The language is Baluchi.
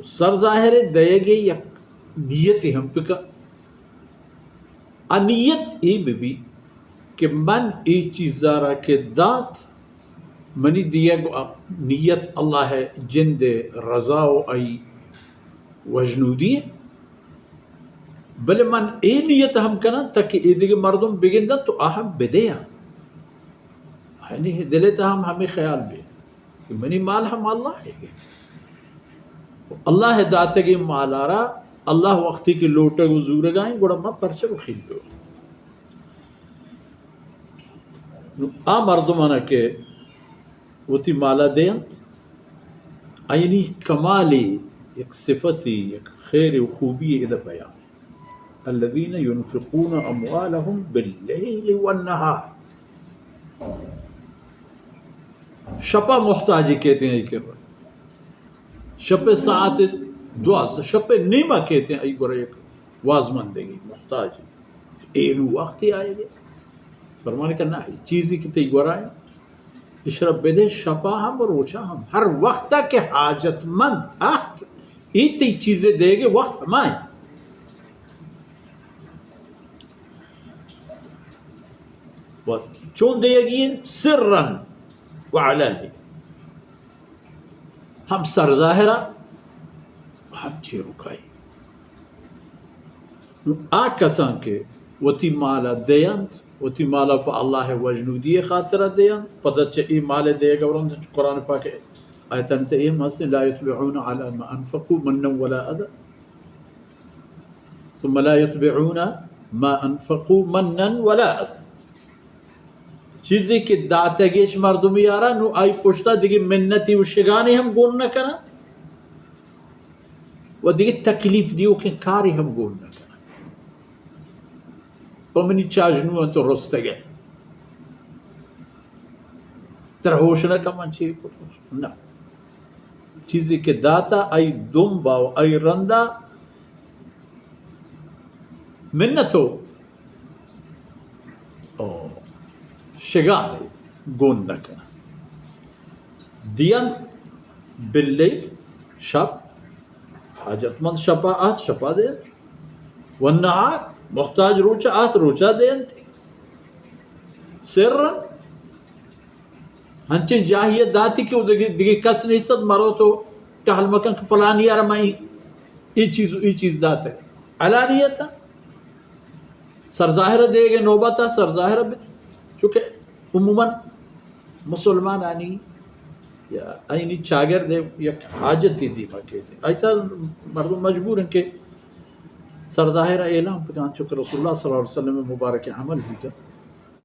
سر ظاہر ء دئیگ ء یک نیتے ہم بکن۔ آ نیت اے بہ بیت کہ من اے چیزا را کہ دات، منی دیگ ء نیت اللہ ء جند ء رضا و آئی وژنودی انت، بلے من اے نیت ہم کناں تاکہ اے دگہ مردم بگندنت تو آ ہم بدیاں۔ یعنی دل ء تہ ہم ہمے خیال بی کہ منی مال ہم اللہ ء۔ اللہ ء داتگیں مال ء را اللہ وقتی کہ لوٹگ و زورگا انت، گڑا ما پرچہ بخیل بو؟ نو آ مردمانا کہ وتی مالا دینت، آیانی کمالی یک صفتی، یک خیر و خوبی ادا بیان۔ الذين ينفقون أموالهم بالليل والنهار۔ شپا محتاجی کیتیں آئی کرا۔ شپ ساعت دوازدہ، شپ نیما کیتیں آئی گورا یک وازمندگی محتاجی۔ اینو وقتی آئے گے۔ فرمانے کہ نہ، چیزی کہ تئی گورا ہے، اشرا بدے شپا ہم روچا ہم۔ ہر وقتا کہ حاجت مند ات، ای تئی چیزے دیگے وقت ہمائیں۔ و چون دیگی انت؟ سرا و علانیہ، ہم سر ظاہرا و ہم چیروکائی۔ نو آ کسان کہ وتی مالا دینت، وتی مالا پہ اللہ وژنودی خاطرا دینت، پدا چہ ای مال دیگا ورند، چہ قرآن پاک آیتانی تہ اے ہم ہست، لا يتبعون على ما أنفقوا منا ولا أذى۔ ثم لا يتبعون ما أنفقوا منا ولا أذى۔ چیزے کہ داتگیش مردمی آرا، نو آئی پشتا دگہ منتی و شگانے ہم گون نہ کنن و دگہ تکلیف دیوکیں کارے ہم گون نہ کنن۔ پہ منی چاژنو انت و رستگے، ترا ہوش نہ کن من چی کت؟ نہ۔ چیزے کہ داتا، آئی دمبا و آئی رندا منت و، او، شگانے گون نہ کنن۔ دینت باللیل، شپ، حاجت مند شپا آت، شپا دینت۔ والنہار، محتاج روچا آت، روچا دینت۔ سرا، ہنچیں جاہی ء داتی کہ دگہ، دگہ کس نیست، مرو تو ٹہل مکن کہ فلانی ء را من ای، ای چیز و ای چیز داتگ۔ علانیت ء سر ظاہر ء دیگ ء نوبت ء سر ظاہر ء بت، چونکہ عموماً مسلمانانی یا آئینی چاگرد ء یک حاجتی دیما کیت، آئی تہ مردم مجبور انت کہ سر ظاہر ء اعلان بکن، چونکہ رسول اللہ صلی اللہ علیہ وسلم ء مبارک عمل بیتا۔